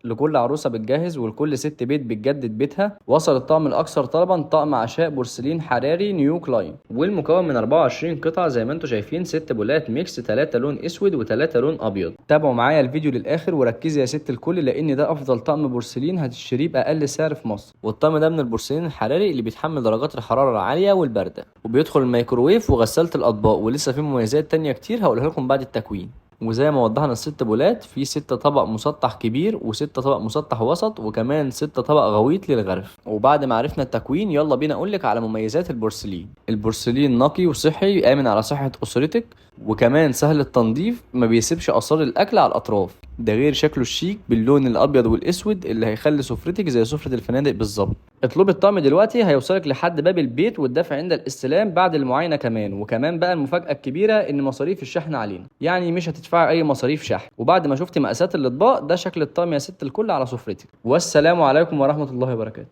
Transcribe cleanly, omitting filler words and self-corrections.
لكل عروسه بتجهز ولكل ست بيت بتجدد بيتها. وصل الطقم الاكثر طلبا، طقم عشاء بورسلين حراري نيو كلاين، والمكون من 24 قطعه زي ما انتم شايفين، 6 بولات mix، 3 لون اسود و3 لون ابيض. تابعوا معايا الفيديو للاخر وركزي يا ست الكل، لان ده افضل طقم بورسلين هتشتريه باقل سعر في مصر. والطقم ده من البورسلين الحراري اللي بيتحمل درجات الحرارة العالية والبارده، وبيدخل الميكروويف وغساله الاطباق، ولسه في مميزات تانية كتير هقولها لكم بعد التكوين. وزي ما وضحنا الست بولات، في 6 طبق مسطح كبير و6 طبق مسطح وسط، وكمان 6 طبق غويط للغرف. وبعد ما عرفنا التكوين يلا بينا اقولك على مميزات البورسلين. البورسلين نقي وصحي، امن على صحة اسرتك، وكمان سهل التنظيف، ما بيسيبش اثار الاكل على الاطراف. ده غير شكله الشيك باللون الابيض والاسود اللي هيخلي سفرتك زي سفرة الفنادق بالظبط. اطلبي الطقم دلوقتي هيوصلك لحد باب البيت، والدفع عند الاستلام بعد المعاينة كمان. وكمان بقى المفاجأة الكبيرة ان مصاريف الشحن علينا، يعني مش هتدفعي اي مصاريف شحن. وبعد ما شفتي مقاسات الاطباق، ده شكل الطقم يا ست الكل على سفرتك. والسلام عليكم ورحمة الله وبركاته.